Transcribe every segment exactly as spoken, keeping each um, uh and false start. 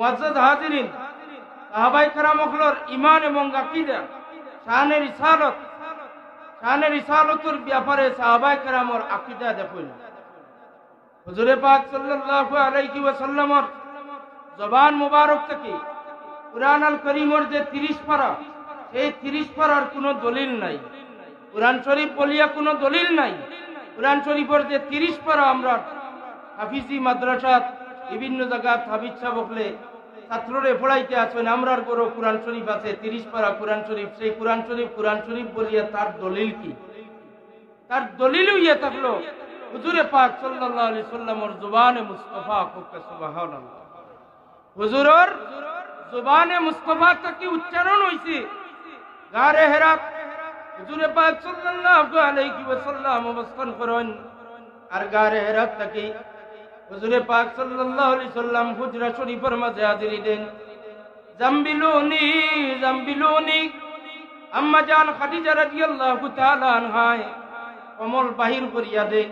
মুআজ্জাজ হাজিরিন, সাহাবায়ে কেরাম অকলর ইমান এবং আকীদা, শানে রিসালত, শানে রিসালতর ব্যাপারে সাহাবায়ে কেরামর আকীদা দেখইন। হুজুরে পাক সাল্লাল্লাহু আলাইহি ওয়াসাল্লামর জবান মুবারক থাকি কুরআন আল করিমর যে তিরিশ পারা, সেই তিরিশ পারার কুনু দলিল নাই। কুরআন শরীফ বলিয়া কুনু দলিল নাই। কুরআন শরীফর যে তিরিশ পারা আমরা হাফিজি মাদ্রাসাত বিভিন্ন জাগাত হাফিজ সাব অকলে ছাত্ররে পড়াইতে আছইন, আমরার ঘরো কুরআন শরীফ আছে, তিরিশ পারা কুরআন শরীফ, সেই কুরআন শরীফ কুরআন শরীফ বলিয়া তার দলিল কি? তার দলিল অইয়া থাকলো হুজুরে পাক সাল্লাল্লাহু আলাইহি সাল্লামর জবানে মুস্তফা। কউক্কা সুবহানাল্লাহ। হুজুরর জবানে মুস্তফা থাকি উচ্চারণ অইছে গারে হেরাত। হুজুরে পাক সাল্লাল্লাহু আলাইহি ওয়াসাল্লাম অবস্থান করইন, আর গারে হেরাত থাকি হুজুরে পাক সাল্লাল্লাহু আলাইহি সাল্লাম হুজরা শরীফর মাঝে হাজিরি দেন। জাম্বিলুনি, জাম্বিলুনি। আম্মা জান খাদিজা রাদিয়াল্লাহু তাআলা আনহায় কমল বাহির করিয়া দেন।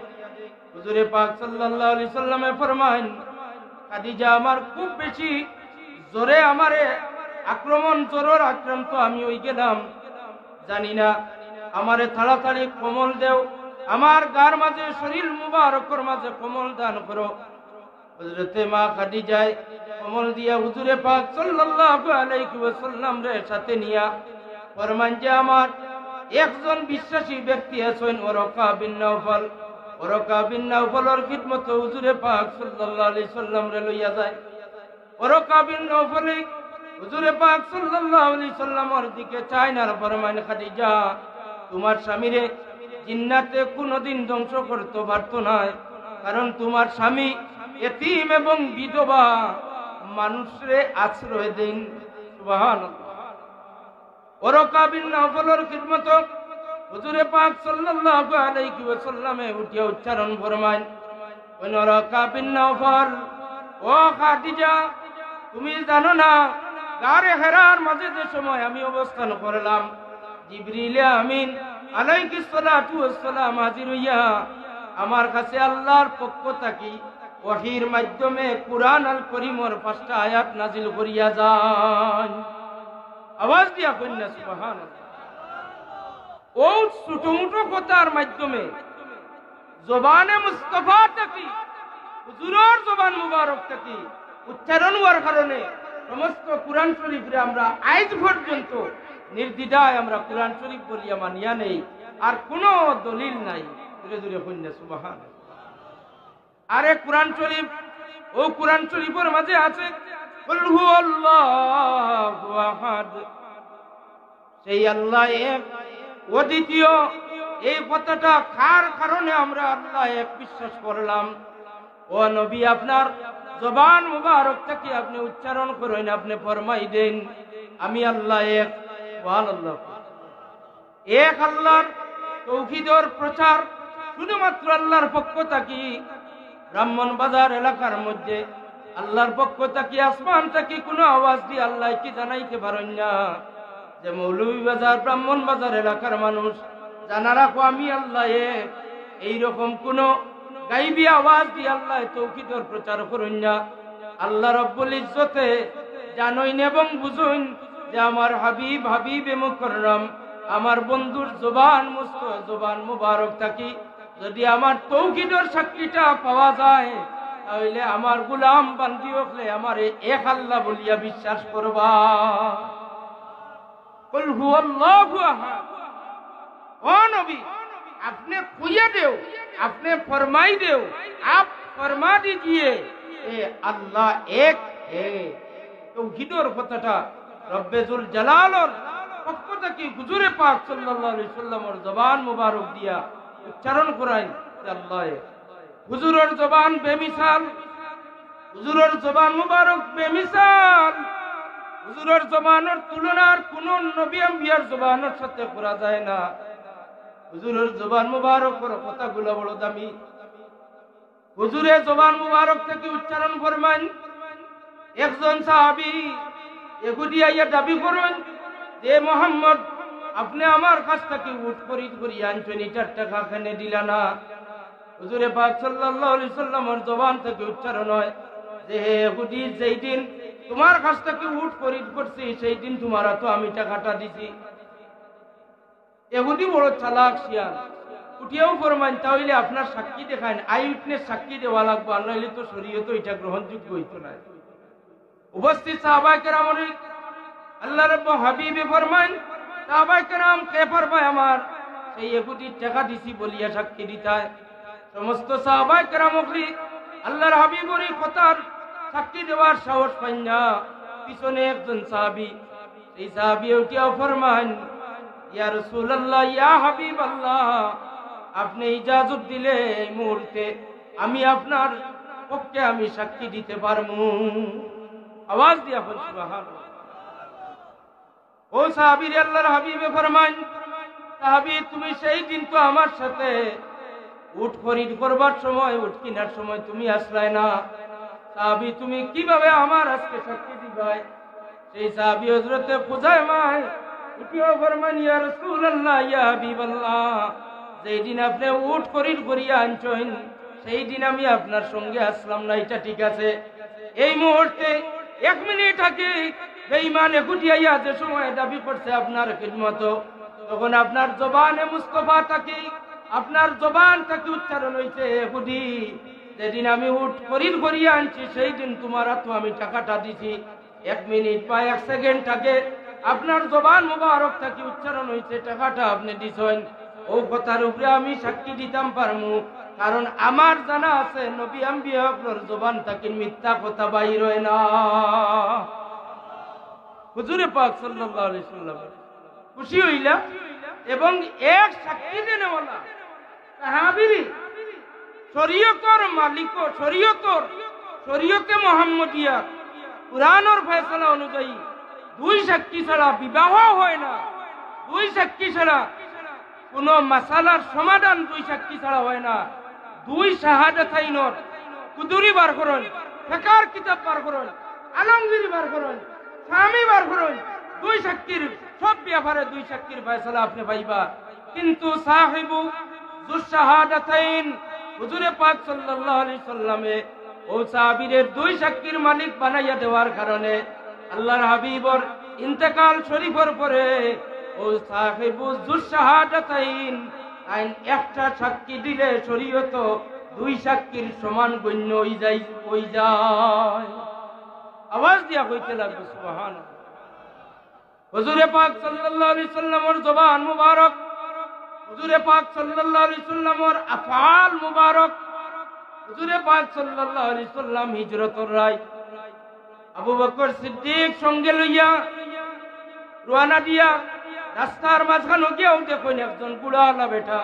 হুজুরে পাক সাল্লাল্লাহু আলাইহি সাল্লামে ফরমাইন, "খাদিজা, আমার খুব বেশি জ্বরে আমারে আক্রমণ, জ্বরর আক্রান্ত আমি অই গেলাম, জানি না, আমারে তাড়াতাড়ি কমল দেও, আমার গার মাঝে, শরীর মুবারকর মাঝে কমল দান করো।" হযরতে মা খাদিজায় কমল দিয়া হুজুরে পাক সাল্লাল্লাহু আলাইহি ওয়াসাল্লামরে সাথে নিয়া ফরমাইন যে, "আমার একজন বিশ্বাসী ব্যক্তি আছইন ওয়ারাকা বিন নাওফল।" ওয়ারাকা বিন নাওফলর খিদমতো হুজুরে পাক সাল্লাল্লাহু আলাইহি সাল্লামরে লইয়া যায়। ওয়ারাকা বিন নাওফলে হুজুরে পাক সাল্লাল্লাহু আলাইহি সাল্লামর দিকে চাইন আর ফরমাইন, "খাদিজা, তুমার স্বামীরে জিন্নাতে কুনুদিন ধ্বংস করতো পারতো নায়, কারণ তুমার স্বামী এতিম এবং বিধবা মানুষরে আশ্রয় দেইন।" সুবহানাল্লাহ। ওয়ারাকা বিন নাওফলর খিদমতো হুজুরে পাক সাল্লাল্লাহু আলাইহি ওয়াসাল্লামে উঠিয়া উচ্চারণ ফরমাইন, "ওয়ারাকা বিন নাওফল, ও খাদিজা, তুমি জানো না, গারে হেরার মাঝে যে সময় আমি অবস্থান করলাম, জিবরিলে আমিন আলাইহিস সালাতু ওয়াস সালাম হাজির অইয়া আমার কাছে আল্লাহর পক্ষ থাকি ওহীর মাধ্যমে কুরআন আল করিমর পাঁচটা আয়াত নাজিল করিয়া যান।" আওয়াজ দিয়া কইন না সুবহানাল্লাহ। অউ ছোট-মোটো কথার মাধ্যমে জবানে মুস্তফা থাকি, হুজুরর জবান মুবারক থাকি উচ্চারণ অওয়ার কারণে সমস্ত কুরআন শরীফরে আমরা আইজ পর্যন্ত নির্দ্বিধায় আমরা কুরআন শরীফ বলিয়া মানিয়া নেই, আর কুনু দলিল নাই। জোরে জোরে কইন না সুবহানাল্লাহ। আরে কুরআন শরীফ, অউ কুরআন শরীফর মাঝে আছে, "কুল হুয়াল্লাহু আহাদ।" সেই আল্লাহ এক, অদ্বিতীয়। এই কথাটা কার কারণে আমরা আল্লাহ এক বিশ্বাস করলাম? ও নবী, আপনার জবান মুবারক থাকি আপনে উচ্চারণ করইন, আপনে ফরমাই দেইন, "আমি আল্লাহ এক।" সুবহানাল্লাহ। এক আল্লাহর তৌহিদর প্রচার শুধুমাত্র আল্লাহর পক্ষ থাকি। ব্রাহ্মণবাজার এলাকার মধ্যে আল্লাহর পক্ষ থাকি, আসমান থাকি কুনু আওয়াজ দিয়া আল্লাহ কি জানাইতে পারইন না যে মৌলভীবাজার, ব্রাহ্মণবাজার এলাকার মানুষ, জানা রাখো, আমি আল্লাহ এক। এইরকম কুনু গাইবি আওয়াজ দিয়া আল্লাহ তৌহিদর প্রচার করইন না। আল্লাহ রব্বুল ইজ্জতে জানইন এবং বুঝইন যে আমার হাবিব, হাবিবে মুকাররম, আমার বন্ধুর জবান মুস্ত-, জবান মুবারক থাকি যদি আমার তৌহিদর সাক্ষীটা পাওয়া যায়, তাহলে আমার গোলাম বান্দি অকলে আমারে এক আল্লাহ বলিয়া বিশ্বাস করবা। কুল হুয়াল্লাহু আহাদ। ও নবী, আপনে কইয়া দেও, আপনে ফরমাই দেও, আপ ফরমা দিজিয়ে, এ আল্লাহ এক হে। তৌহিদর কথাটা রব্বে জুল জালালর পক্ষ থাকি হুজুরে পাক সাল্লাল্লাহু আলাইহি সাল্লামর জবান মুবারক দিয়া উচ্চারণ করাইন যে আল্লাহ এক। হুজুরর জবান বেমিসাল, হুজুরর জবান মুবারক বেমিসাল। হুজুরর জবানর তুলনা আর কুনু নবী আম্বিয়ার জবানর সাথে করা যায় না। হুজুরর জবান মুবারকর কথাগুলা বড় দামি। হুজুরে জবান মুবারক থাকি উচ্চারণ ফরমাইন। একজন সাহাবী ইহুদি আইয়া দাবি করইন যে, "মোহাম্মদ, আপনে আমার কাছ থাকি উট খরিদ করিয়া আনছইন, ইটার টেকা কেনে দিলা না?" হুজুরে পাক সাল্লাল্লাহু আলাইহি সাল্লামর জবান থাকি উচ্চারণ অয় যে, "হে ইহুদি, যেই দিন তোমার কাছ থাকি উট খরিদ করছি, সেই দিন তোমার আতো আমি টেকাটা দিছি।" এহুদি বড় চালাক শিয়ান, উঠিয়াউ ফরমাইন, "তা অইলে আপনার সাক্ষী দেখাইন, eye witness সাক্ষী দেওয়া লাগবো, আর নাইলে তো শরীয়তো ইটা গ্রহণযোগ্য অইতো নায়।" উপস্থিত সাহাবায়ে কেরাম অকল, আল্লার হাবিবে ফরমাইন, "সাহাবায়ে কেরাম, কে পারবায় আমার সেই এহুদির টেকা দিছি বলিয়া সাক্ষী দিতায়?" সমস্ত সাহাবায়ে কেরাম অকলে আল্লার হাবিবর ই কথার সাক্ষী দেওয়ার সাহস পাইন না। পিছনে একজন সাহাবী, সেই সাহাবী উঠিয়া ফরমাইন, "ইয়া রাসূলুল্লাহ, ইয়া হাবিবাল্লাহ, আপনে ইজাজত দিলে এই মুহূর্তে আমি আপনার পক্ষে আমি সাক্ষী দিতে পারমু।" আওয়াজ দিয়া বল, "সুবহানাল্লাহ।" ও সাহাবীরে আল্লার হাবিবে ফরমাইন, "সাহাবী, তুমি সেই দিন তো আমার সাথে উট খরিদ করবার সময়, উট কিনার সময় তুমি আসলায় না। সাহাবী, তুমি কিভাবে আমার আজকে সাক্ষী দিবায়?" সেই সাহাবী হযরতে খুজাইমায় উঠিয়া ফরমাইন, "ইয়া রাসূলুল্লাহ, ইয়া হাবিবাল্লাহ, যেই দিন আপনে উট খরিদ করিয়া আনছইন, সেই দিন আমি আপনার সঙ্গে আসলাম না, ইটা ঠিক আছে। এই মুহূর্তে এক মিনিট আগে বেঈমান এহুদি আইয়া যে সময় দাবি করছে আপনার খিদমতো, তখন আপনার জবানে মুস্তফা থাকি, আপনার জবান থাকি উচ্চারণ অইছে, 'এহুদি, যেদিন আমি উট খরিদ করিয়া আনছি, সেই দিন তোমার আতো আমি টেকাটা দিছি।' এক মিনিট বা এক সেকেন্ড আগে আপনার জবান মুবারক থাকি উচ্চারণ অইছে, টেকাটা আপনে দিছইন, অউ কথার উপরে আমি সাক্ষী দিতাম পারমু, কারণ আমার জানা আছে নবী আম্বিয়া অকলর জবান থাকি মিথ্যা কথা বাইর অয় না।" হুজুরে পাক সাল্লাল্লাহু আলাইহি সাল্লাম খুশি অইলা এবং এক সাক্ষী দেনেওয়ালা সাহাবীরে শরীয়তর মালিক, শরীয়তর, শরীয়তে মুহাম্মদিয়া, কুরআনর ফয়সালা অনুযায়ী দুই সাক্ষী ছাড়া বিবাহ হয় না, দুই সাক্ষী ছাড়া কোনো মাসালার সমাধান দুই সাক্ষী ছাড়া হয় না। দুই শাহাদাতাইনর কুদুরি বার করইন, ফেকার কিতাব বার করইন, আলমগিরি বার করইন, স্বামী বার করইন, দুই সাক্ষীর সব ব্যাপারে দুই সাক্ষীর ফয়সালা আপনে পাইবা। কিন্তু সাহেবু জুশ শাহাদাতাইন হুজুরে পাক সাল্লাল্লাহু আলাইহি সাল্লামে অউ সাহাবীরে দুই সাক্ষীর মালিক বানাইয়া দেওয়ার কারণে আল্লাহর হাবিবর ইন্তেকাল শরীফর পরে অউ সাহেবু জুশ শাহাদাতাইন, তাইন একটা সাক্ষী দিলে শরীয়তো দুই সাক্ষীর সমান গণ্য অই যায়, অই যায়। আওয়াজ দিয়া কইতে লাগবো, সুবহানাল্লাহ। হুজুরে পাক সাল্লাল্লাহু আলাইহি সাল্লামর জবান মুবারক, হুজুরে পাক সাল্লাল্লাহু আলাইহি সাল্লামর আফআল মুবারক, হুজুরে পাক সাল্লাল্লাহু আলাইহি সাল্লাম হিজরতর রায় আবু বকর সিদ্দিক সঙ্গে লইয়া রওয়ানা দিয়া রাস্তার মাঝখানো গিয়াউ দেখইন একজন ঘুড়াআলা বেটা,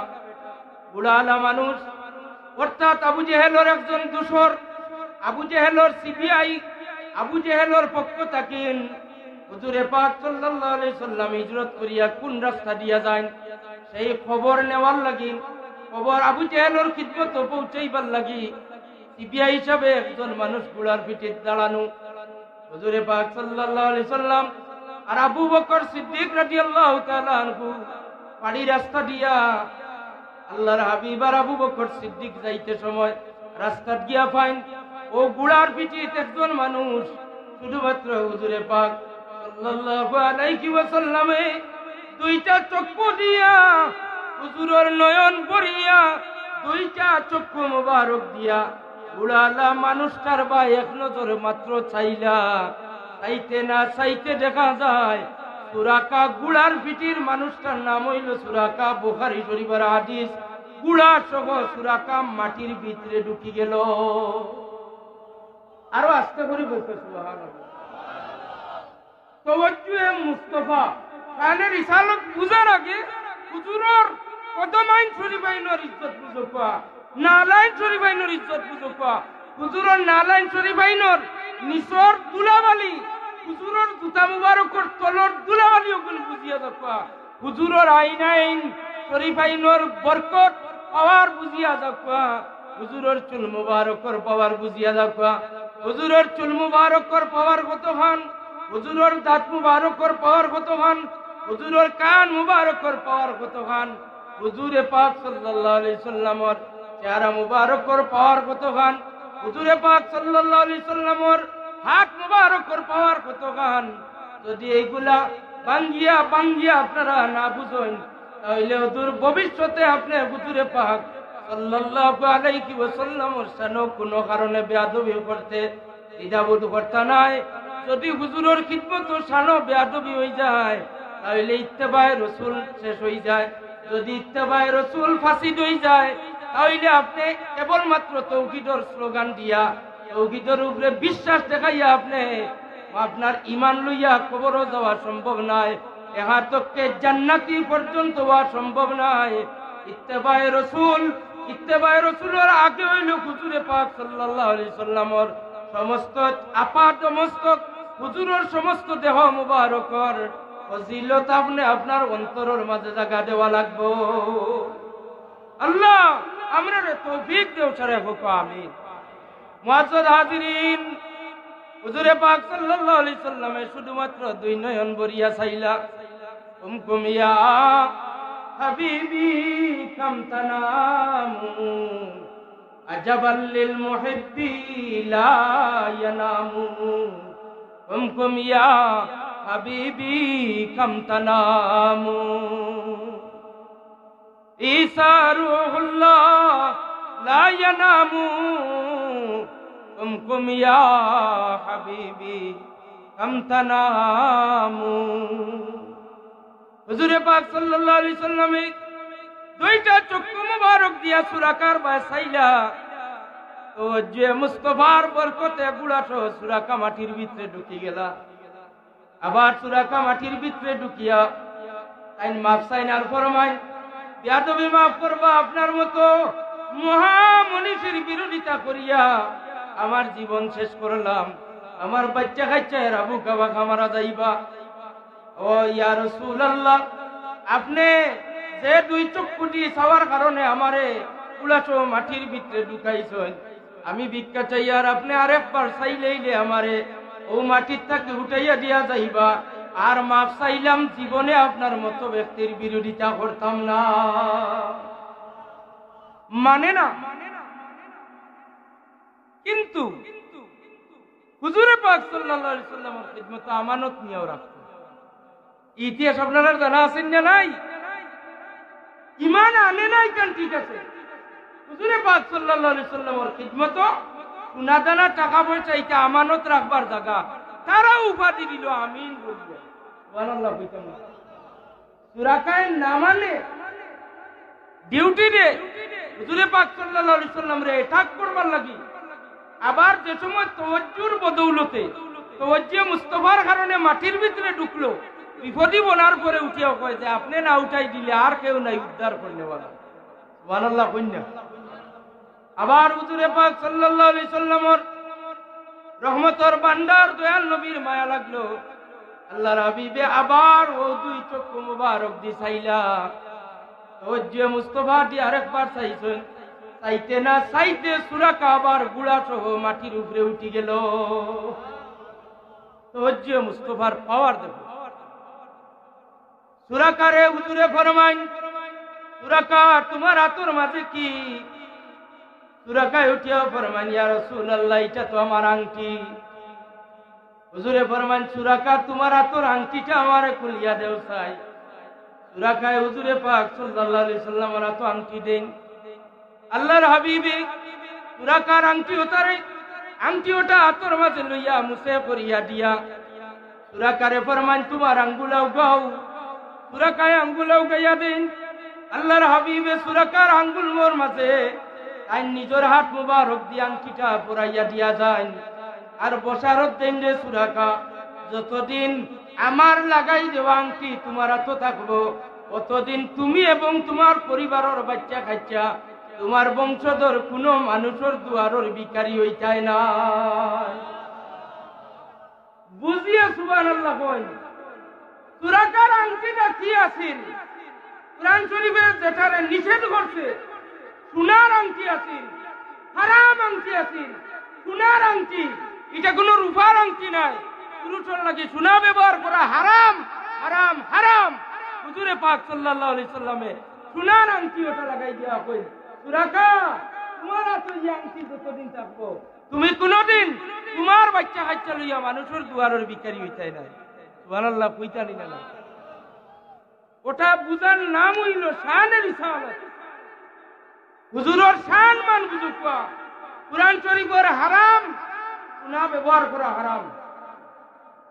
ঘুড়াআলা মানুষ, অর্থাৎ আবু জেহেলর একজন দোসর, আবু জেহেলর সিবিআই, আবু জেহেলর পক্ষ থাকিন হুজুরে পাক সাল্লাল্লাহু আলাইহি সাল্লাম হিজরত করিয়া কোন রাস্তা দিয়া যাইন, সেই খবর নেওয়ার লাগি, খবর আবু জেহেলর খিদমতো পৌঁছাইবার লাগি সিবিআই হিসাবে একজন মানুষ ঘুড়ার পিঠিত দাঁড়ানো। হুজুরে পাক সাল্লাল্লাহু আলাইহি সাল্লাম আর আবু বকর সিদ্দিক রাদিয়াল্লাহু তাআলা আনহু পাহাড়ি রাস্তা দিয়া আল্লাহর হাবিব আর আবু বকর সিদ্দিক যাইতে সময় রাস্তাত গিয়া পাইন অউ ঘুড়ার পিঠিত একজন মানুষ, শুধুমাত্র হুজুরে পাক সাল্লাল্লাহু আলাইহি ওয়াসাল্লামে দুইটা চক্ষু দিয়া, হুজুরর নয়ন ভরিয়া, দুইটা চক্ষু মুবারক দিয়া ঘুড়াআলা মানুষটার বায় এক নজর মাত্র চাইলা। চাইতে না চাইতে দেখা যায় সুরাকা, ঘুড়ার পিঠির মানুষটার নাম অইলো সুরাকা, বুখারী শরীফর হাদিস, ঘুড়া সহ সুরাকা মাটির ভিতরে ঢুকি গেল। আরো আস্তে করি বলতে, সুবহানাল্লাহ। তওয়াজ্জুহে মুস্তফা, শানে রিসালত বুঝার আগে হুজুরর কদমাইন শরীফাইনর ইজ্জত বুঝউক্কা, নালাইন শরীফাইনর ইজ্জত বুঝউক্কা। হুজুরর নালাইন শরীফাইনর নিচর ধুলাবালি, হুজুরর জুতা মুবারকর তলর ধুলাবালি অগুন বুঝিয়া যাউক্কা। হুজুরর আইনাইন শরীফাইনর বরকত পাওয়ার বুঝিয়া যাউক্কা। হুজুরর চুল মুবারকর পাওয়ার বুঝিয়া যাউক্কা। হুজুরর চুল মুবারকর পাওয়ার কতখান, হুজুরর দাঁত মুবারকর পাওয়ার কতখান, হুজুরর কান মুবারকর পাওয়ার কতখান, হুজুরে পাক সাল্লাল্লাহু আলাইহি সাল্লামর চেহারা মুবারকর পাওয়ার কতখান, হুজুরে পাক সাল্লাল্লাহু আলাইহি সাল্লামর হাত মুবারকর পাওয়ার কতখান, যদি এইগুলা ভাঙ্গিয়া ভাঙ্গিয়া আপনারা না বুঝইন, তাইলে অদূর ভবিষ্যতে আপনে হুজুরে পাক সাল্লাল্লাহু আলাইহি ওয়াসাল্লামর শানো কুনু কারণে বেয়াদবি করতে দ্বিধাবোধ করতা নায়। যদি হুজুরর খিদমতো শানো বেয়াদবি অইযায়, তাইলে ইত্তেবায়ে রসুল শেষ অইযায়। যদি ইত্তেবায়ে রসুল ফাসিদ অইযায়, তাইলে আপনে কেবলমাত্র তৌহিদর স্লোগান দিয়া, তৌহিদর উপরে বিশ্বাস দেখাইয়া আপনে আপনার ইমান লইয়া কবরো যাওয়া সম্ভব নায়, এহার তককে জান্নাতি পর্যন্ত অওয়া সম্ভব নায়। ইত্তেবায়ে রসুল, ইত্তেবায়ে রসুলর আগে অইলো হুজুরে পাক সাল্লাল্লাহু আলাইহি সাল্লামর সমস্ত আপাদ মস্তক, হুজুরর সমস্ত দেহ মুবারকর ফজিলত আপনে আপনার অন্তরর মাঝে জাগা দেওয়া লাগবো। আল্লাহ, আমরারে তৌফিক দেও, সারে হোক, আমিন। মুআজ্জাজ হাজিরিন, হুজুরে পাক সাল্লাল্লাহু আলাইহি সাল্লামে শুধুমাত্র দুই নয়ন ভরিয়া চাইলা, "কুম কুম ইয়া হাবিবি কাম তানামু, আজাবাল লিল মুহিব্বি লা ইয়ানামু। কুম কুম ইয়া হাবিবি কাম তানামু।" ঈসা রূহুল্লাহ লা ইয়ানামু, কুম কুম ইয়া হাবিবি কাম তানামু। হুজুরে পাক সাল্লাল্লাহু আলাইহি সাল্লামে দুইটা চক্ষু মুবারক দিয়া সুরাকার বায় চাইলা, তো যে মুস্তফার বরকতে গুড়া সহ সুরাকা মাটির ভিতরে ঢুকি গেলা। আবার সুরাকা মাটির ভিতরে ঢুকিয়া তাইন মাফ চাইন আর ফরমাইন, "বেয়াদবি মাফ করবা, আপনার মতো মহামনীষীর বিরোধিতা করিয়া আমার জীবন শেষ করলাম। আমার বাচ্চা কাচ্চা এরা বুকা বাকা মারা যাইবা।" ও ইয়া রাসূলুল্লাহ, আপনে যে দুই চক্ষুটি চাওয়ার কারণে আমারে গুড়া সহ মাটির ভিতরে ঢুকাইছইন, আমি ভিক্ষা চাইয়ার, আপনে আরেকবার চাইলেইলে আমারে অউ মাটির থাকি উঠাইয়া দিয়া যাইবা। আর মাফ চাইলাম, জীবনে আপনার মতো ব্যক্তির বিরোধিতা করতাম না। মানে না। কিন্তু হুজুরে পাক সাল্লাল্লাহু আলাইহি সাল্লামর খিদমত আমানত নিয়াও রাখতো। ইতিহাস আপনারার জানা আছে না নাই? ইমান আনে নাই কেন, ঠিক আছে। হুজুরে পাক সাল্লাল্লাহু আলাইহি সাল্লামর খিদমত সোনা দানা টাকা পয়সা ইটা আমানত রাখবার জাগা, তারাও উপাধি দিল আমিন বলিয়া। সুবহানাল্লাহ কইতাম না। সুরাকায় না মানে, ডিউটি দে, হুজুরে পাক সাল্লাল্লাহু আলাইহি সাল্লামরে অ্যাটাক করবার লাগি। আবার যে সময় তওয়াজ্জুর বদৌলতে, তওয়াজ্জুয়ে মুস্তফার কারণে মাটির ভিতরে ঢুকলো, বিপদি বনার পরে উঠিয়া কয় যে, "আপনে না উঠাই দিলে আর কেউ নাই উদ্ধার করনেওয়ালা।" সুবহানাল্লাহ কইন না। আবার হুজুরে পাক সাল্লাল্লাহু আলাইহি সাল্লামর রহমতর ভান্ডার দয়াল নবীর মায়া লাগলো। আল্লাহর হাবিবে আবার অউ দুই চক্ষু মুবারক দি চাইলা। তওয়াজ্জুয়ে মুস্তফা দি আরেকবার চাইছইন। চাইতে না চাইতে সুরাকা আবার গুড়া সহ মাটির উপরে উঠি গেল। তওয়াজ্জুয়ে মুস্তফার পাওয়ার দেখো। সুরাকারে হুজুরে ফরমাইন, "সুরাকা, তুমার আতর মাঝে কি?" সুরাকায় উঠিয়া ফরমাইন, "ইয়া রাসূলুল্লাহ, ইটা তো আমার আংটি।" হুজুরে ফরমাইন, "সুরাকা, তুমার আতর আংটিটা আমারে খুলিয়া দেও চাই।" সুরাকায় হুজুরে পাক সাল্লাল্লাহু আলাইহি সাল্লামর আতো আংটি দেইন। আল্লাহর হাবিবে সুরাকার আংটি ওটারে, আংটি ওটা আতর মাঝে লইয়া মুছে করিয়া দিয়া সুরাকারে ফরমাইন, "তুমার আঙ্গুল আউগাও।" সুরাকায় আঙ্গুল আউগাইয়া দেইন। আল্লাহর হাবিবে সুরাকার আঙ্গুল মোর মাঝে তাইন নিজর হাত মুবারক দি আংটিটা পরাইয়া দিয়া যাইন। আর বশারত দেইন রে সুরাকা, যতদিন আমার লাগাই দেওয়া আংটি তুমার আতো থাকবো, অতদিন তুমি এবং তুমার পরিবারর বাচ্চা কাচ্চা, তুমার বংশধর কুনু মানুষর দুয়ারর ভিখারি অইতায় না। বুঝিয়া সুবহানাল্লাহ কইন। সুরাকার আংটিটা কি আছিল? কোরআন শরীফে যেটারে নিষেধ করছে, সোনার আংটি আছিল, হারাম আংটি আছিল, সোনার আংটি। ইটা কুনু রূপার আংটি নায়। পুরুষর লাগি সোনা ব্যবহার করা হারাম, হারাম, হারাম। হুজুরে পাক সাল্লাল্লাহু আলাইহি সাল্লামে সোনার আংটি ওটা লাগাই দিয়া কইন, "সুরাকা, তুমার আতো ই আংটি যতদিন থাকবো, তুমি কুনুদিন তুমার বাইচ্চা-কাইচ্চা লইয়া মানষর দুয়ারর ভিখারি অইতায় নায়। সুবহানাল্লাহ কইতায় নি না? অটা বুঝার নাম অইলো শানে রিসালত। হুজুরর শান মান বুঝুক্কা। কুরআন শরীফর হারাম, সুনা ব্যবহার করা হারাম।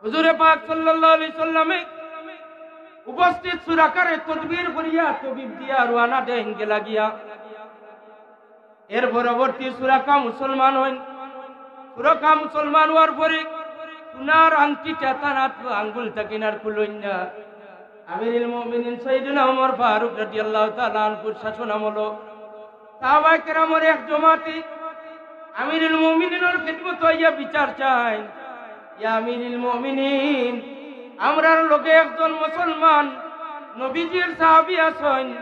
হুজুরে পাক সাল্লাল্লাহু আলাইহি সাল্লামে উপস্থিত সুরাকারে তদবির করিয়া তবিব দিয়া রওয়ানা দেইন গেলা গিয়া। এর পরবর্তী সুরাকা মুসলমান অইন। সুরাকা মুসলমান অওয়ার পরে সুনার আংটিটা তান আত আঙ্গুল থাকিন আর খুলইন না। আমিরুল মুমিনিন সাইয়েদনা ওমর ফারুক রাদিয়াল্লাহু তাআলা আনহুর শাসন আমলো সাহাবায়ে কেরামর এক জমাতে আমিরুল মুমিনিনর খিদমতো আইয়া বিচার চাইন, ইয়া আমিরুল মুমিনিন, আমরার লগে একজন মুসলমান নবীজির সাহাবী আছইন,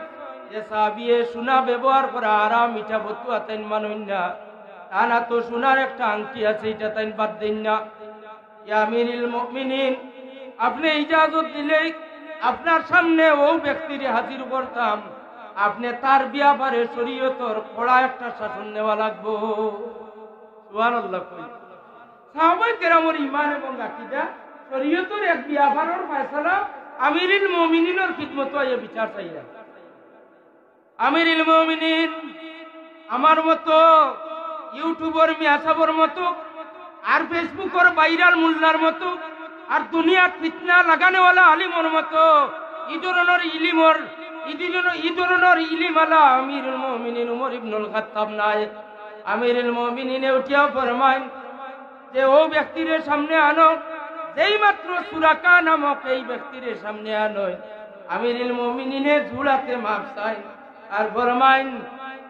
যে সাহাবীয়ে সুনা ব্যবহার করা হারাম, ইটা ফতুয়া তাইন মানইন না। তান আতো সুনার একটা আংটি আছে, ইটা তাইন বাদ দেইন না। ইয়া আমিরুল মুমিনিন, আপনে ইজাজত দিলেই আপনার সামনে অউ ব্যক্তিরে হাজির করতাম। আপনে তার ব্যাপারে শরীয়তর কড়া একটা শাসন নেওয়া লাগবো। সুবহানাল্লাহ কই। সাহাবায়ে কেরামর ঈমান এবং আকীদা, শরীয়তর এক ব্যাপারর ফয়সালা আমিরুল মুমিনিনর খিদমতো আইয়া বিচার চাইরা। আমিরুল মুমিনিন, আমার মতো, YouTubeর মিয়া সাবর মতো, আর Facebookর viral মোল্লার মতো, আর দুনিয়াত ফিতনা লাগানেওয়ালা আলিমর মতো, ই ধরনর ইলিমর, ই ধরনর, ই ধরনর ইলিমআলা আমিরুল মুমিনিন উমর ইবনুল খাত্তাব নায়। আমিরুল মুমিনিনে উঠিয়া ফরমাইন, যে অউ ব্যক্তিরে সামনে আনো, যেই মাত্র সুরাকা নামক এই ব্যক্তিরে সামনে আনো, আমিরুল মুমিনিনে জুড়াতে মাফ চাইন আর ফরমাইন,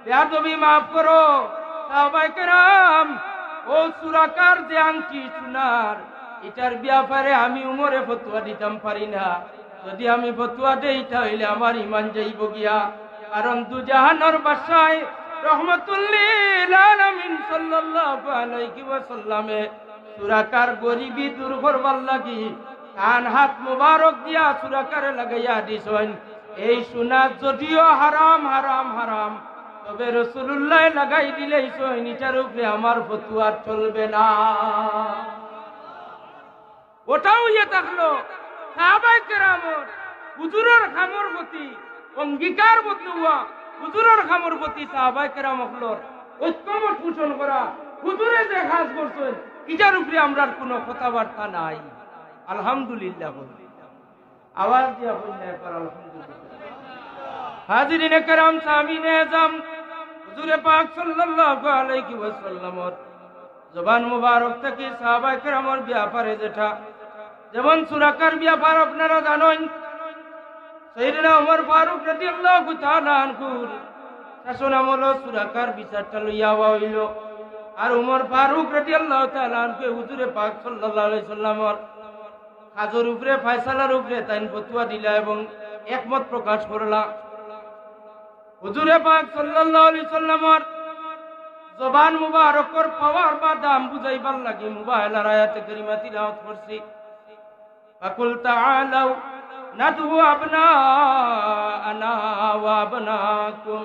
বেয়াদবি মাফ করো, সাহাবায়ে কেরাম, অউ সুরাকার যে আংটি সুনার, ইটার ব্যাপারে আমি উমরে ফতুয়া দিতাম পারি না। যদি আমি ফতুয়া দেই, ইটা অইলে আমার ঈমান যাইবো গিয়া। কারণ দুজাহানর বাদশায় রহমতুল্লিল আলামিন সাল্লাল্লাহু আলাইহি ওয়াসাল্লামে সুরাকার গরিবি দূর করবার লাগি তান হাত মুবারক দিয়া সুরাকারে লাগাইয়া দিছইন। এই সুনা যদিও হারাম, হারাম, হারাম, তবে রাসূলুল্লায় লাগাই দিলাইছইন, ইটার উপরে আমার ফতুয়া চলবে না। অটাও ইয়া থাকলো, সাহাবায়ে কেরামর হুজুরর কামর প্রতি অঙ্গীকারবদ্ধ অওয়া, হুজুরর কামর প্রতি সাহাবায়ে কেরাম অকলর ঐক্যমত পোষণ করা, হুজুরে যে কাজ করছইন, ইটার উপরে আমরার কুনু কথাবার্তা নাই। আলহামদুলিল্লাহ বলি। আওয়াজ দিয়া বললে একবার আলহামদুলিল্লাহ। হাজিরিনে কেরাম, সামিনে এজাম, হুজুরে পাক সাল্লাল্লাহু আলাইহি ওয়াসাল্লামর জবান মুবারক থাকি সাহাবায়ে কেরামর ব্যাপারে যেটা, যেমন সুরাকার ব্যাপার আপনারা জানইন, সাইয়েদনা ওমর ফারুক রাদিয়াল্লাহু তাআলা আনহুর শাসন আমলো সুরাকার বিচারটা লইয়া আওয়া অইলো। আর ওমর ফারুক রাদিয়াল্লাহু তাআলা আনহুয়ে হুজুরে পাক সাল্লাল্লাহু আলাইহি সাল্লামর কাজর উপরে, ফয়সালার উপরে তাইন ফতুয়া দিলা এবং একমত প্রকাশ করলা। হুজুরে পাক সাল্লাল্লাহু আলাইহি সাল্লামর জবান মুবারকর পাওয়ার বা দাম বুঝাইবার লাগি মুবাহালার আয়াতে কারিমা তিলাওয়াত করছি। ফাকুল তাআলাউ নাদউ আবনাআনা ওয়া আবনাআকুম।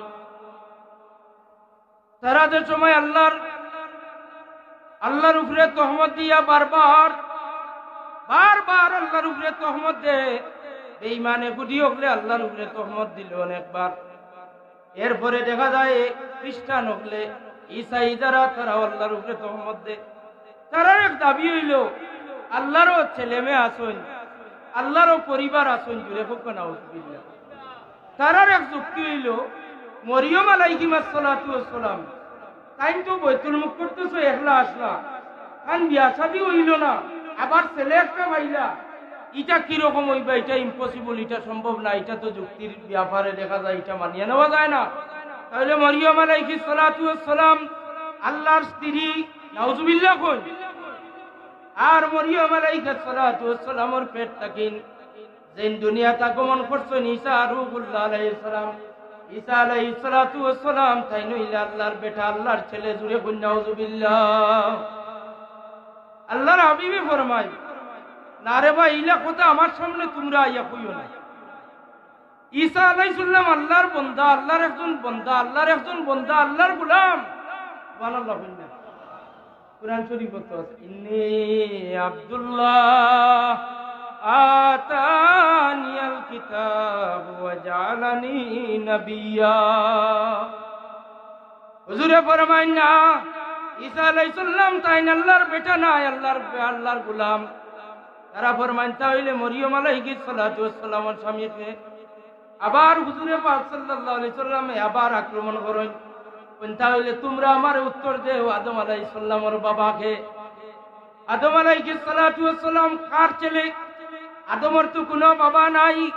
তারা যে সময় আল্লাহর, আল্লাহর উপরে তহমত দিয়া বারবার, বারবার আল্লাহর উপরে তহমত দেয়, বেঈমানে গুডি অকলে আল্লাহর উপরে তহমত দিল অনেকবার। এরপরে দেখা যায় খ্রিস্টান অকলে, ইসাই যারা, তারাও আল্লাহর উপরে তহমত দেয়। তারার এক দাবি অইলো, আল্লাহরও ছেলে মেয়ে আছইন, আল্লাহরও পরিবার আছইন, জুরে কউক্কা নাউজুবিল্লাহ। তারার এক যুক্তি অইলো, মরিয়ম আলাইহিমা সালাতু ওয়াসসালাম, তাইন তো বাইতুল মুকাদ্দাসো একলা আছলা, তান বিয়া শাদি অইলো না, আবার ছেলে একটা পাইলা, ইটা কিরকম অইবা? ইটা impossible, ইটা সম্ভব না, ইটা তো যুক্তির ব্যাপারে দেখা যায়, ইটা মানিয়া নেওয়া যায় না। তাইলে মরিয়ম আলাইহিস সালাতু ওয়াস সালাম আল্লাহর স্ত্রী, নাউজুবিল্লাহ কইন। আর মরিয়ম আলাইহিস সালাতু ওয়াস সালামর পেট থাকিন যেইন দুনিয়াত আগমন করছইন ঈসা রুহুল্লাহ আলাইহিস সালাম, ঈসা আলাইহিস সালাতু ওয়াস সালাম তাইন অইলা আল্লাহর বেটা, আল্লাহর ছেলে, জুরে কইন নাউজুবিল্লাহ। আল্লাহর হাবিবে ফরমায়, "না রে ভাই, ইলা কথা আমার সামনে তুমরা আইয়া কইও না।" ঈসা আলাইহিস সালাম আল্লাহর বন্দা, আল্লাহর একজন বন্দা, আল্লাহর একজন বন্দা, আল্লাহর গোলাম। সুবহানাল্লাহ বললেন। কোরআন শরীফ তো আছে, "ইন্নি আব্দুল্লাহ আতানিয়াল কিতাব ওয়া জাআলানি নাবিয়্যা।" হুজুরে ফরমাইন না, ঈসা আলাইহিস সালাম তাইন আল্লাহর বেটা নায়, আল্লাহর, আল্লাহর গোলাম। তারা ফরমাইন, তা অইলে মরিয়ম আলাইহিস সালাতু ওয়াস সালামর স্বামীকে। আবার হুজুরে পাক সাল্লাল্লাহু আলাইহি সাল্লামে আবার আক্রমণ করইন। কইন, তা অইলে তুমরা আমারে উত্তর দেও, আদম আলাইহিস সালামর বাবাকে। আদম আলাইহিস সালাতু ওয়াস সালাম কার ছেলে? আদমর তো কুনু বাবা নাই।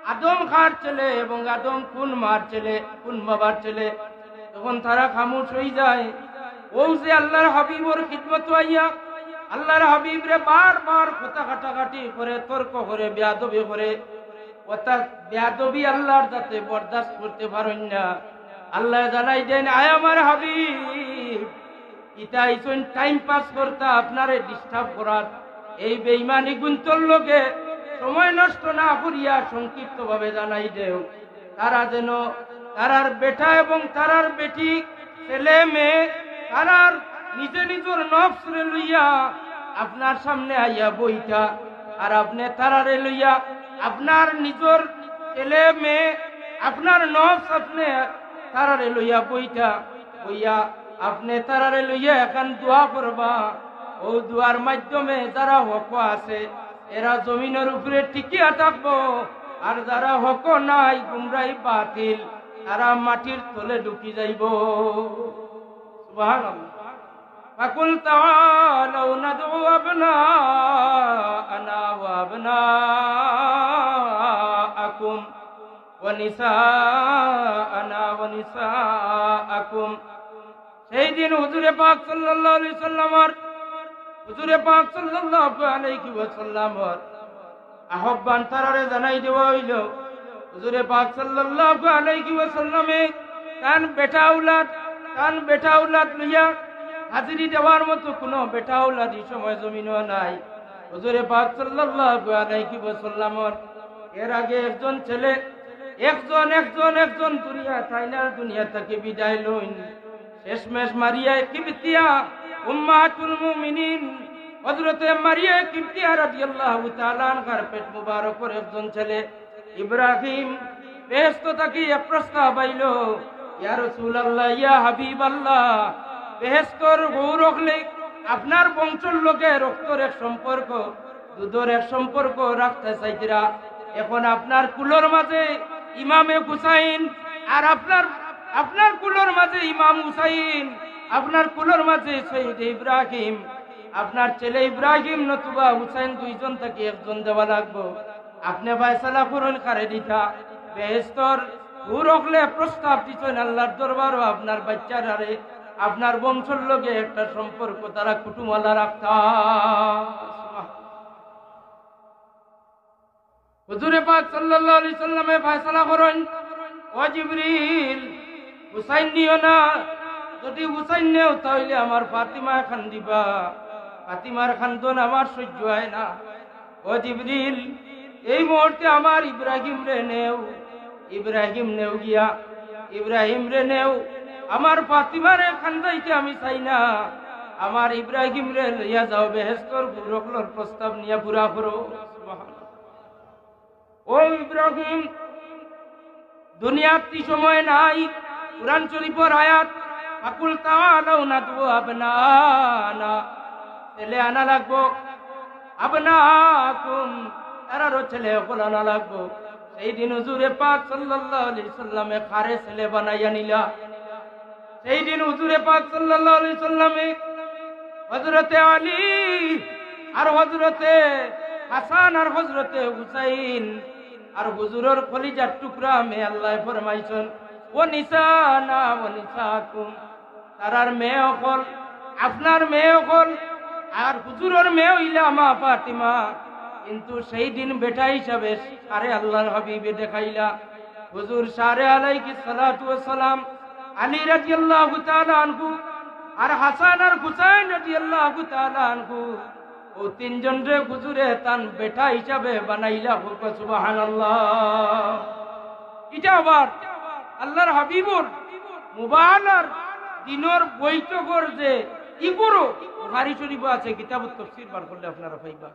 আদম কার ছেলে এবং আদম কুন মার ছেলে, কুন বাবার ছেলে? তখন তারা খামোশ অই যায়। অউ যে আল্লাহর হাবিবর খিদমতো আইয়া আল্লাহর হাবিবরে বারবার কথা কাটাকাটি করে, তর্ক করে, বেয়াদবি করে, অর্থাৎ বেয়াদবি আল্লাহর যাতে বরদাস্ত করতে পারইন না। আল্লায় জানাই দেইন, আয় আমার হাবিব, ইতা আইছইন time pass করতা, আপনারে disturb করাত। এই বেঈমানি গুন্তর লগে সময় নষ্ট না করিয়া সংক্ষিপ্তভাবে জানাই দেও, তারা যেন তারার বেটা এবং তারার বেটি, ছেলে মেয়ে, তারার নিজে নিজর নফসরে লইয়া আপনার সামনে আইয়া বইতা, আর আপনে তারারে লইয়া, আপনার নিজর ছেলে মেয়ে, আপনার নফস, আপনে তারারে লইয়া বইতা, বইয়া আপনে তারারে লইয়া একখান দোয়া করবা। অউ দোয়ার মাধ্যমে যারা হক আছে, এরা জমিনর উপরে টিকিয়া থাকবো, আর যারা হক নাই, গুমরাহি বাতিল, তারা মাটির তলে ঢুকি যাইবো। সুবহানাল্লাহ। فقل تعالوا ندع أبناءنا وأبناءكم ونساءنا ونساءكم। সেই দিন হুজুরে পাক সাল্লাল্লাহু আলাইহি সাল্লামর, হুজুরে পাক সাল্লাল্লাহু আলাইহি ওয়াসাল্লামর আহ্বান তারারে জানাই দেওয়া অইলো। হুজুরে পাক সাল্লাল্লাহু আলাইহি ওয়াসাল্লামে তান বেটা আওলাদ, তান বেটা আওলাদ লইয়া হাজিরি দেওয়ার মতো কুনু বেটা আওলাদ ই সময় জমিনো নাই। হুজুরে পাক সাল্লাল্লাহু আলাইহি ওয়াসাল্লামর এর আগে একজন ছেলে, একজন, একজন, একজন দুনিয়া, তাইন আর দুনিয়া থাকি বিদায় লইন। শেষমেশ মারিয়া কিবতিয়া, উম্মাহাতুল মুমিনিন, হযরতে মারিয়া কিবতিয়া রাদিয়াল্লাহু তাআলা আনহার পেট মুবারকর একজন ছেলে ইব্রাহিম বেহেশত থাকি এক প্রস্তাব আইলো, ইয়া রাসূলুল্লাহ, ইয়া হাবিবাল্লাহ, বেহেশতর হউর অকলে আপনার বংশর লগে রক্তর এক সম্পর্ক, দুধর এক সম্পর্ক রাখতা চাইতরা। এখন আপনার কুলর মাঝে ইমামে হুসাইন, আর আপনার, আপনার কুলর মাঝে ইমাম হুসাইন, আপনার কুলর মাঝে সৈয়দ ইব্রাহিম, আপনার ছেলে ইব্রাহিম নতুবা হুসাইন, দুইজন থাকি একজন দেওয়া লাগবো। আপনে ফয়সালা করইন কারে দিতা। বেহেশতর হউর অকলে প্রস্তাব দিছইন আল্লাহর দরবারো, আপনার বাইচ্চারারে আপনার বংশর লগে একটা সম্পর্ক তারা কুটুমআলা রাখতা। হুজুরে পাক সাল্লাল্লাহু আলাইহি সাল্লামে ফয়সালা করইন, ও জিবরিল, হুসাইন নিও না, যদি হুসাইন নেও তাইলে আমার ফাতিমায় কান্দিবা, ফাতিমার কান্দন আমার সহ্য অয় না। ও জিবরিল, এই মুহূর্তে আমার ইব্রাহিমরে নেও, ইব্রাহিম নেও গিয়া, ইব্রাহিমরে নেও, আমার ফাতিমারে কান্দাইতে আমি চাই না, আমার ইব্রাহিমরে লইয়া যাও, বেহেশতর হউর অকলর প্রস্তাব নিয়া পুরা করো। সুবহানাল্লাহ। ও ইব্রাহিম, দুনিয়াত ই সময় নাই। কোরআন শরীফর আয়াত, "ফাকুল তাআলাউ নাদউ আবনানা।" ছেলে আনা লাগবো। "আবনাকুম", তারারও ছেলে অকল আনা লাগবো। সেই দিন হুজুরে পাক সাল্লাল্লাহু আলাইহি সাল্লামে কারে ছেলে বানাইয়া নিলা। সেই দিন হুজুরে পাক সাল্লাল্লাহু আলাইহি সাল্লামে হযরতে আলী আর হযরতে হাসান আর হযরতে হুসাইন আর হুজুরর কলিজার টুকরা মেয়ে আল্লায় ফরমাইছইন, "ওয়া নিসানা ওয়া নিসাকুম", তারার মেয়ে অকল, আপনার মেয়ে অকল, আর হুজুরর মেয়ে অইলা মা ফাতিমা। কিন্তু সেই দিন বেটা হিসাবে কারে আল্লাহর হাবিবে দেখাইলা, হুজুর শাহরে আলাইহিস সালাতু ওয়াস সালাম, আলী রাদিয়াল্লাহু তাআলা আনহু, আর হাসান আর হুসাইন রাদিয়াল্লাহু তাআলা আনহু, অউ তিনজনরে হুজুরে তান বেটা হিসাবে বানাইলা। কউক্কা সুবহানাল্লাহ। ইটা আবার আল্লাহর হাবিবর মুবালার দিনর বৈঠকর যে ইগুরও বুখারী শরীফো আছে, কিতাবুত তাফসীর বার করলে আপনারা পাইবা।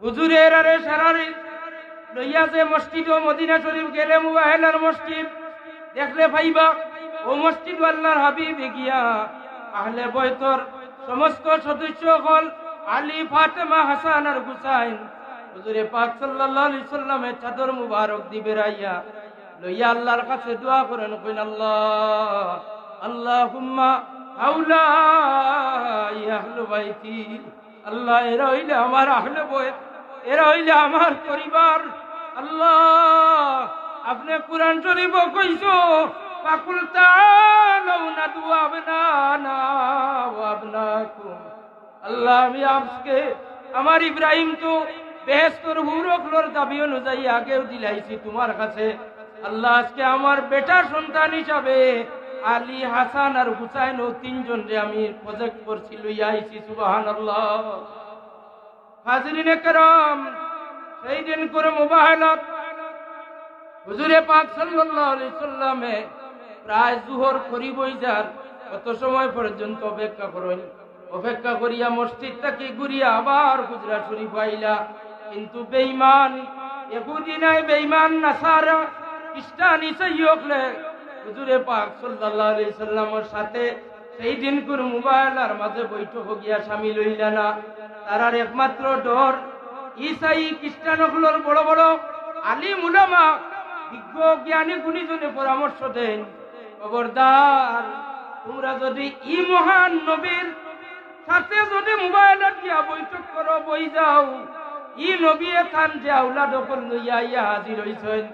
হুজুরে এরারে সারারে লইয়া যে মসজিদো মদিনা শরীফ গেলে মুবাহেলার মসজিদ দেখলে পাইবা, অউ মসজিদো আল্লার হাবিবে গিয়া আহলে বয়তর সমস্ত সদস্য অকল, আলী, ফাতেমা, হাসান আর হুসাইন, হুজুরে পাক সাল্লাল্লাহু আলাইহি সাল্লামে চাদর মুবারক দি বেড়াইয়া লইয়া আল্লার কাছে দোয়া করইন, কইন, "আল্লাহ, আল্লাহুম্মা হাউলাই আহলু বাইতি।" আল্লাহ, এরা অইলে আমার আহলে বয়ত, এরা অইলে আমার পরিবার। আল্লাহ, আপনে কুরআন শরীফো কইছো, "ফাকুল তাআলাউ নাদউ আবনানা ওয়া আবনাকুম।" আল্লাহ, আমি আজকে আমার ইব্রাহিম তো বেহেস্তর হুর অকলর দাবি অনুযায়ী আগেউ দিলাইছি তুমার কাছে। আল্লাহ, আজকে আমার বেটা সন্তান হিসাবে আলী, হাসান আর হুসাইন, অউ তিনজনরে আমি প্রজেক্ট করছি, লইয়া আইছি। সুবহানাল্লাহ। হাজিরিনে কেরাম, সেই দিনকুর মুবাহেলাত হুজুরে পাক সাল্লাল্লাহু আলাইহি সাল্লামে প্রায় জুহর করিব অইযার, অত সময় পর্যন্ত অপেক্ষা করইন। অপেক্ষা করিয়া মসজিদ থাকি ঘুরিয়া আবার হুজরা শরীফো আইলা। কিন্তু বেঈমান, ইহুদি নায়, বেঈমান নাসারা, খ্রিস্টান, ইসাই অকলে হুজুরে পাক সাল্লাল্লাহু আলাইহি সাল্লামর সাথে সেই দিনকুর মুবাহেলার মাঝে বৈঠকো গিয়া শামিল অইলা না। তারার একমাত্র ডর, ইসাই খ্রিস্টান অকলর বড় বড় আলিম উলামা, বিজ্ঞ জ্ঞানী গুণীজনে পরামর্শ দেইন, "খবরদার, তুমরা যুদি ই মহান নবীর সাথে যুদি মুবাহেলাত গিয়া বৈঠক করো, বই যাও, ই নবিয়ে তান যে আওলাদ অকল লইয়া আইয়া হাজির অইছইন,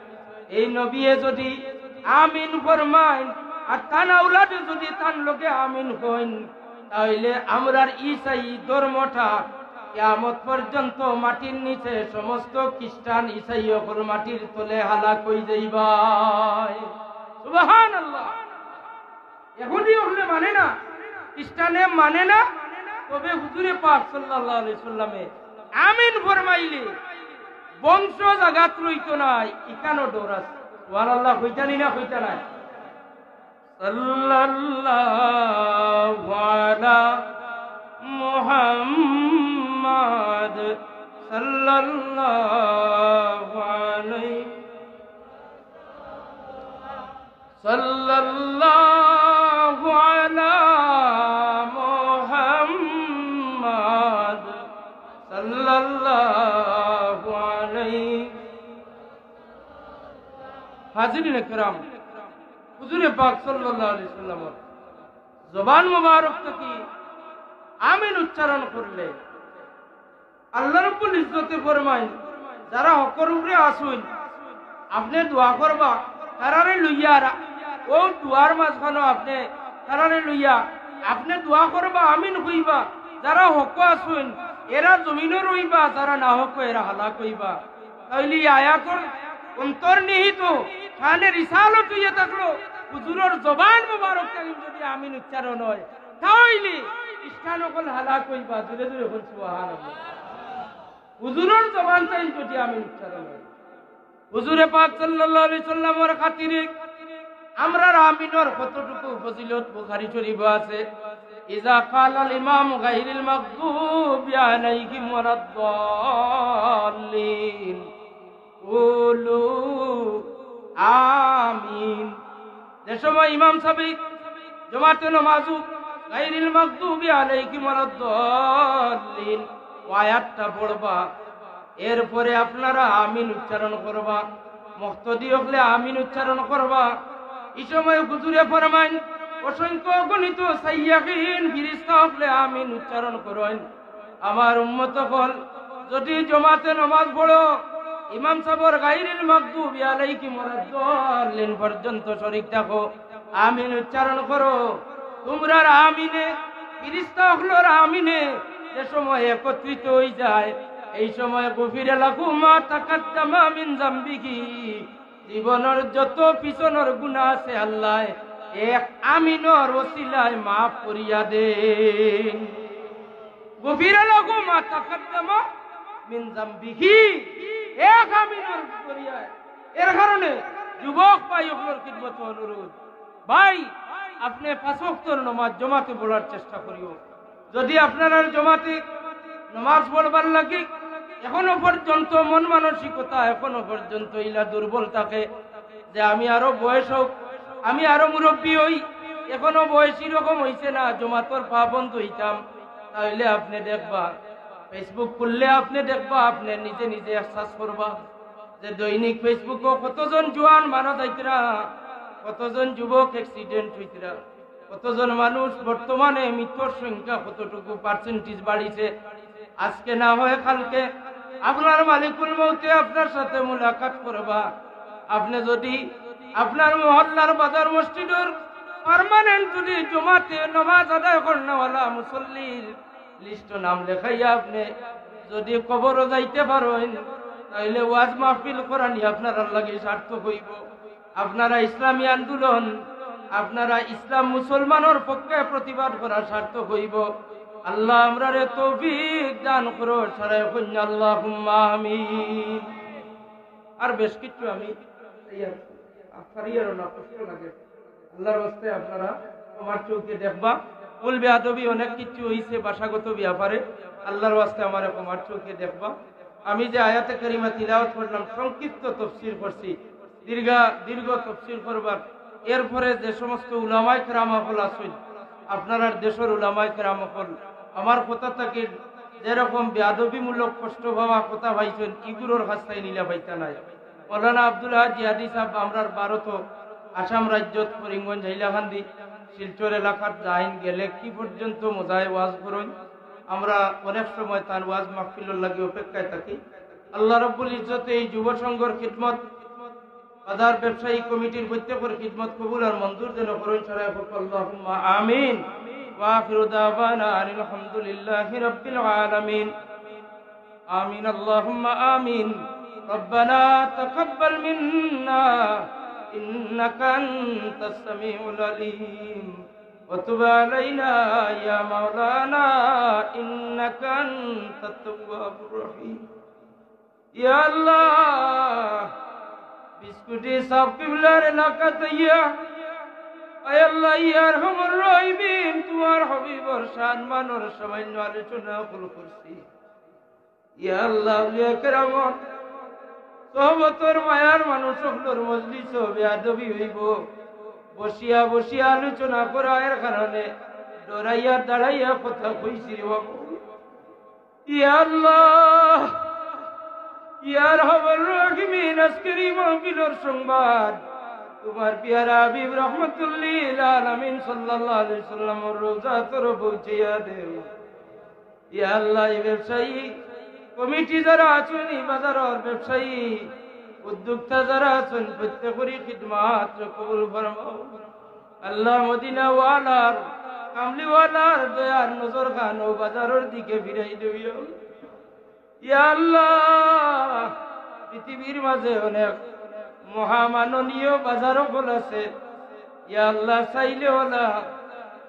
এই নবিয়ে যুদি আমিন ফরমাইন আর তান আওলাদে যুদি তান লগে আমিন কইন, তাইলে আমরার ইসাই ধর্মটা কিয়ামত পর্যন্ত মাটির নিচে সমস্ত খ্রিস্টান ইসাই অকল মাটির তলে হালাক অই যাইবায়।" সুবহানাল্লাহ। ইহুদি অকলে মানে না, খ্রিস্টানে মানে না, তবে হুজুরে পাক সাল্লাল্লাহু আলাইহি সাল্লামে আমিন ফরমাইলে বংশ জাগাত রইতো নায়, ইখানও ডর আছে। সুবহানাল্লাহ, কইতা নি না কইতা নায়? সাল্লাল্লাহু আলা মুহাম্মাদ, সাল্লাল্লাহু আলাইহি সাল্লাল্লাহু আলা মুহাম্মাদ সাল্লাল্লাহু আলাইহি। হাজিরিনে কেরাম, হুজুরে পাক সাল্লাল্লাহু আলাইহি সাল্লামর জবান মোবারক থাকি আমিন উচ্চারণ করলে আল্লাহ রব্বুল ইজ্জতে ফরমাইন, যারা হকর উপরে আছইন, আপনে দোয়া করবা, তারারে লইয়া, আর অউ দোয়ার মাঝখানো আপনে তারারে লইয়া, আপনে দোয়া করবা, আমিন কইবা, যারা হকো আছইন, এরা জমিনো রইবা, যারা না হকো, এরা হালাক অইবা। তাইলে ই আয়াতর অন্তর্নিহিত শানে রিসালত অইয়া থাকলো, হুজুরর জবান মোবারক থাকি যুদি আমিন উচ্চারণ অয়, তাইলে খ্রিস্টান অকল হালাক অইবা। জোরে জোরে কইন সুবহানাল্লাহ। হুজুরর জবান থাকি যুদি আমিন উচ্চারণ অয়, হুজুরে পাক সাল্লাল্লাহু আলাইহি সাল্লামর খাতিরে আমরার আমিনর কতটুকু ফজিলত বুখারী শরীফো আছে। ইজা ক্বালাল ইমাম গায়রিল মাগদুবি আলাইহিম ওয়ালাদ্দাল্লিন, কুলু আমিন। যে সময় ইমাম সাহেব জমাতে নমাজো গায়রিল মাগদুবি আলাইহিম ওয়ালাদ্দাল্লিন, অউ আয়াতটা পড়বা, এরপরে আপনারা আমিন উচ্চারণ করবা, মুক্তাদি অকলে আমিন উচ্চারণ করবা। ই সময় হুজুরে ফরমাইন, অসংখ্য অগণিত সাইয়্যাহিন ফিরিস্তা অকলে আমিন উচ্চারণ করইন। আমার উম্মত অকল, যুদি জমাতে নমাজ পড়ো, ইমাম সাহেবর গায়রিল মাগদুবি আলাইহিম ওয়ালাদ্দাল্লিন পর্যন্ত শরিক থাকো, আমিন উচ্চারণ করো। তুমরার আমিনে, ফিরিস্তা অকলর আমিনে যে সময় একত্রিত অইযায়, এই সময় গুফিরা লাহু মা তাকাদ্দামা মিন জামবিহি, জীবনর যত পিছনর গুনা আছে আল্লায় এক আমিনর ওসিলায় মাফ করিয়া দেইন। গুফিরা লাহু মা তাকাদ্দামা মিন জামবিহি, এক আমিনর করিয়া। এর কারণে যুবক ভাই অকলর খিদমতো অনুরোধ, ভাই, আপনে পাঁচ ওয়াক্তর নমাজ জমাতে পড়ার চেষ্টা করিও। যদি আপনারার জমাতে নামাজ পড়বার লাগি এখনো পর্যন্ত মন মানসিকতা এখনো পর্যন্ত ইলা দুর্বল থাকে যে আমি আরো বয়স হোক, আমি আরো মুরব্বী হই, এখনো বয়স এরকম হইছে না জমাতর পাবন্দ হইতাম, তাহলে আপনি দেখবা, Facebook খুললে আপনি দেখবা, আপনি নিজে নিজে এহসাস করবা যে দৈনিক Facebook-ও কতজন জোয়ান মারা যাইতরা, কতজন যুবক অ্যাক্সিডেন্ট হইতরা, কতজন মানুষ বর্তমানে মৃতর সংখ্যা কতটুকু পার্সেন্টেজ বাড়িছে। আজকে না হয় কালকে আপনার মালিকুল মউতে আপনার সাথে মুলাকাত করবা। আপনি যদি আপনার মহল্লার বাজার মসজিদর পার্মানেন্ট যদি জমাতে নামাজ আদায় করনেওয়ালা মুসল্লির লিস্টো নাম লেখাইয়া আপনি যদি কবরও যাইতে পারেন, তাইলে ওয়াজ মাহফিল করানি আপনারার লাগি সার্থক হইব। আপনারা ইসলামী আন্দোলন, আপনারা ইসলাম মুসলমানর পক্ষে প্রতিবাদ করা সার্থক হইব। আল্লাহ আমরারে তৌফিক দান করো, সারায় কইন আল্লাহুম্মা আমিন। আর বেশ কিছু আমি এই আর পারি আর না, কষ্ট লাগে। আল্লাহর ওয়াস্তে আপনারা ক্ষমার চোখে দেখবা। ভুল বেয়াদবি অনেক কিছু হইছে ভাষাগত ব্যাপারে, আল্লাহর ওয়াস্তে আমারে ক্ষমার চোখে দেখবা। আমি যে আয়াতে কারিমা তিলাওয়াত করলাম, সংক্ষিপ্ত তফসির করছি, দীর্ঘা দীর্ঘ তফসির করবার, এরপরে যে সমস্ত উলামায়ে কেরাম অকল আছইন, আপনারার দেশর উলামায়ে কেরাম অকল আমার কথা থাকি যেরকম বেয়াদবিমূলক কষ্ট পাওয়া কথা পাইছইন, ইগুলোর কাছ থাকি নিলা পাইতা নাই। মৌলানা আব্দুল আহাদ জিহাদি সাহেব আমরার ভারত, আসাম রাজ্যত করিমগঞ্জ, হাইলাকান্দি, শিলচর এলাকাত যাইন, গেলে কি পর্যন্ত মজায় ওয়াজ করইন। আমরা অনেক সময় তান ওয়াজ মাহফিলর লাগি অপেক্ষায় থাকি। আল্লাহ রাব্বুল ইজ্জতে এই যুব সংঘর খিদমত, বাজার ব্যবসায়ী কমিটির প্রত্যেকের খিদমত কবুল আর মঞ্জুর যেন করইন, সারায় পড়ি আল্লাহুম্মা আমিন। ওয়া আখিরু দাওয়ানা আনিল হামদুলিল্লাহি রাব্বিল আলামিন। آمين اللهم آمين. ربنا تقبل منا إنك أنت السميع العليم وتب علينا يا مولانا إنك أنت التواب الرحيم. ইয়া আল্লাহ, বিস্কুটি সাব কিবলার এলাকাত আইয়া, আয় আল্লাহ, ইয়া আরহামার রাহিমিন, তোমার হাবিবর শান মানর সামান্য আলোচনা অকল করছি। ইয়া আল্লাহ, আউলিয়া কেরামর, সহবতর মায়ার মানুষ অকলর মজলিসো বেয়াদবি হইব। বসিয়া বসিয়া আলোচনা করার কারণে ডরাইয়া দাঁড়াইয়া কথা কইছি রে বাবু। ইয়া আল্লাহ, ইয়া আরহামার রাহিমিন, আজকের এই মাহফিলর সংবাদ তোমার পিয়ারা হাবিব রহমাতুল্লিল আলামিন সাল্লাল্লাহু আলাইহি সাল্লামর রওজা তরে পৌঁছাইয়া দেও। ইয়া আল্লাহ, এই ব্যবসায়ী কমিটি যারা আছইন, এই বাজারর ব্যবসায়ী উদ্যোক্তা যারা আছইন, প্রত্যেকেরই খিদমাত কবুল ফরমাও। আল্লাহ, মদিনাওয়ালার, কামলিওয়ালার দয়ার নজর খান ও বাজারর দিকে ফিরাই দিও। ইয়া আল্লাহ, পৃথিবীর মাঝে অনেক মহামাননীয় বাজার অকল আছে। ইয়া আল্লাহ, চাইলে অলা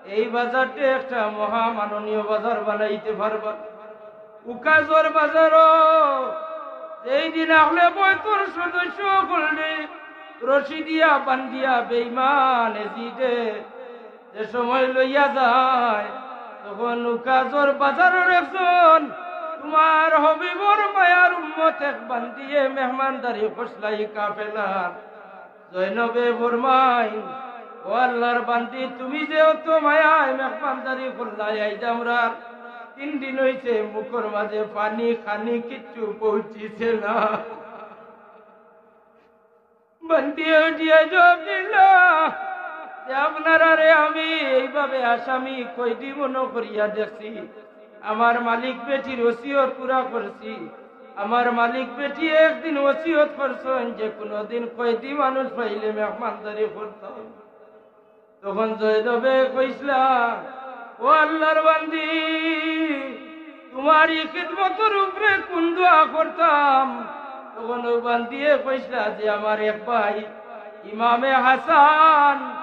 এই বাজারটা একটা মহামাননীয় বাজার বানাইতে পারবা। উকাজর বাজারো যেই দিন আহলে বয়তর সদস্য অকলরে রশি দিয়া বান্ধিয়া বেঈমান এজিদে যে সময় লইয়া যায়, তখন উকাজর বাজারর একজন তোমার হাবিবর মায়ার উম্মত এক বান্দিয়ে মেহমানদারি করছলা ই কাফেলার। জয়নবে ফরমাইন, "ও আল্লাহর বান্দি, তুমি যে অত মায়ায় মেহমানদারি করলায়, আইজ আমরার তিন দিন অইছে, মুখর মাঝে পানি খানি কিচ্ছু পৌঁছিছে না।" বান্দিয়ে উঠিয়া জবাব দিলা যে, "আপনারারে আমি এইভাবে আসামি কয়দি মনো করিয়া দেখছি, আমার মালিক বেটির ওসিয়ত পুরা করছি। আমার মালিক বেটি একদিন ওসিয়ত করছইন যে কুনুদিন কয়দি মানুষ পাইলে মেহমানদারি করতাম।" তখন জয়নবে কইছলা, "ও আল্লাহর বান্দি, তোমার ই খিদমতর উপরে কুন দোয়া করতাম?" তখন অউ বান্দিয়ে কইছলা যে, "আমার এক ভাই ইমামে হাসান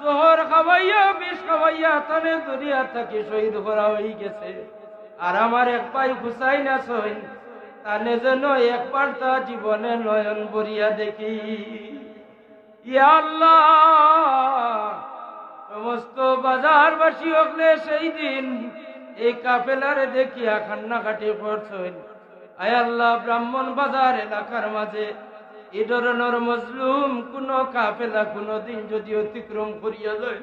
জহর খাওয়াইয়া, বিষ খাওয়াইয়া তানে দুনিয়া থাকি শহীদ করা অইগেছে। আর আমার এক ভাই হুসাইন আছইন, তানে যেন একবার তা জীবনে নয়ন ভরিয়া দেখি।" ইয়া আল্লাহ, সমস্ত বাজারবাসী অকলে সেই দিন এই কাফেলারে দেখিয়া কান্নাকাটি করছইন। আয় আল্লাহ, ব্রাহ্মণ বাজার এলাকার মাঝে এই ধরনর মজলুম কুনু কাফেলা কুনুদিন যুদি অতিক্রম করিয়া যায়,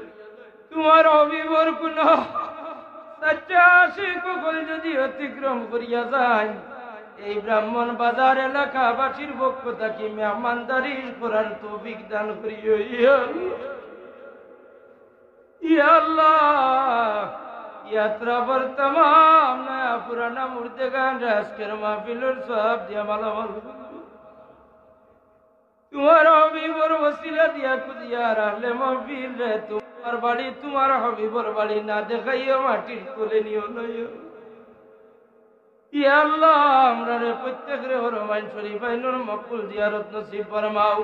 তুমার হাবিবর কুনু সাচ্চা আশিক অকল যুদি অতিক্রম করিয়া যায়, এই ব্রাহ্মণ বাজার এলাকাবাসীর পক্ষ থাকি মেহমানদারি করার তৌফিক দান করিও, ইয়া আল্লাহ। ইয়া আল্লাহ, ই আত্রাফর তামাম নয়া পুরানা মুর্দেগানরে আজকের মাহফিলর সওয়াব দিয়া মালামাল করো। তুমার হাবিবর ওসিলা দিয়া খুজিয়ার আহলে মাহফিলরে তুমার বাড়ি, তুমার হাবিবর বাড়ি না দেখাইয়া মাটির তলে নিও না, ইয়া আল্লাহ। ইয়া আল্লাহ, আমরারে প্রত্যেকরে হরমাইন শরীফাইনর মকবুল জিয়ারত নসিব ফরমাও।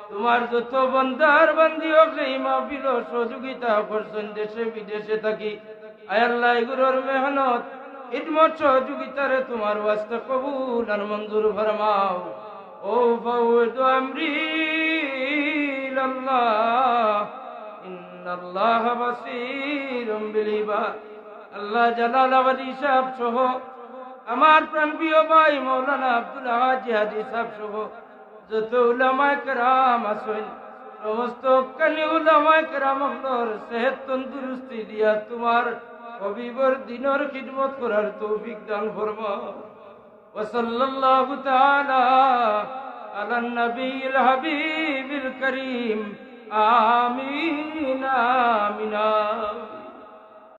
তুমার যত বন্দার বান্দি অকলে ই মাহফিলো সহযোগিতা করছইন দেশে বিদেশে থাকি, আয় আল্লাহ, ইগুলোর মেহনত, খিদমত, সহযোগিতারে তুমার ওয়াস্তে কবুল আর মঞ্জুর ফরমাও। أفوض أمري إلى الله إن الله بصير بالعباد। আল্লাহ, জালালাবাদী সাহেব সহ আমার প্রাণপ্রিয় ভাই মাওলানা আব্দুল হাজি হাদি সাহেব সহ যত উলামায়ে কেরাম আছইন, সমস্ত হক্কানি উলামায়ে কেরাম অকলর সেহত তন্দুরুস্তি দিয়া তুমার হাবিবর দিনর খিদমত করার তৌফিক দান ফরমাও। وصلى الله تعالى على النبي الحبيب الكريم। آمين، آمين، آمين।